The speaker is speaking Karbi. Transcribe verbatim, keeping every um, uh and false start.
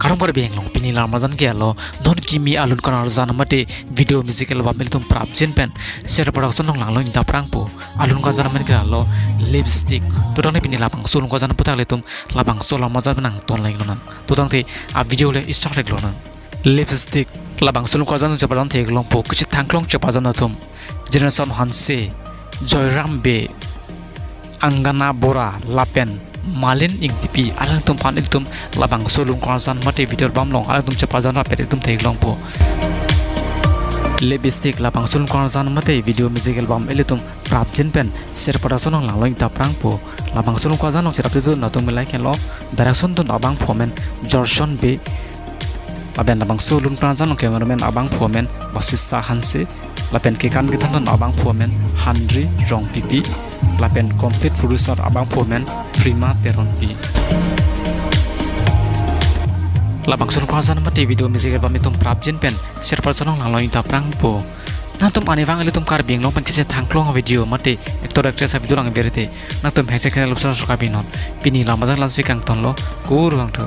Ram Karbi Anglong, pini lam arjan ke alo, non kimi alun karjan mate video music album ilitum prapjin pen Sera Production along langlo ingta prangpo. Alun karjan amen ke alo Lipstick. To tangte pini labangso alun karjan aputhak ilitum labangso lam arjan nangton lang lonang. To tangte a video le start ik lonang. Lipstick, labangso alun karjan cheparjan theklongpo, kachethangklong cheparjan atum, Generation Hanse, Joyram Bey, Angana Bora lapen Malin Engtipi, alangtum aphan ilitum labangso alun karjan mate video album along alangtum cheparjan rapet ilitum theklongpo. Lipstick, labangso alun karjan mate video music album ilitum prapjin pen Sera Production along langlo ingta prangpo. Labangso alun karjan along cherap tu nangtum me like henlo. Direction dun abangphu amen Jorson Bey. Lapen labangso alun karjan along cameraman abangphu amen Basista Hanse. Lapen kekan kethan dun abangphu amen Henry Rongpipi. Lapen complete producer abangphu amen Prima Teronpi. Labangso alun karjan mate video music album ilitum prapjin pen Sera Production along langlo ingta prangpo. Nangtum arnivang ilitum Karbi Anglong pen kachethangklong video mate actor actress a video lang berete, nangtum hashtag channel subscribe non. Pini lam arjan la-ansi kangtonlo, kurvangthu.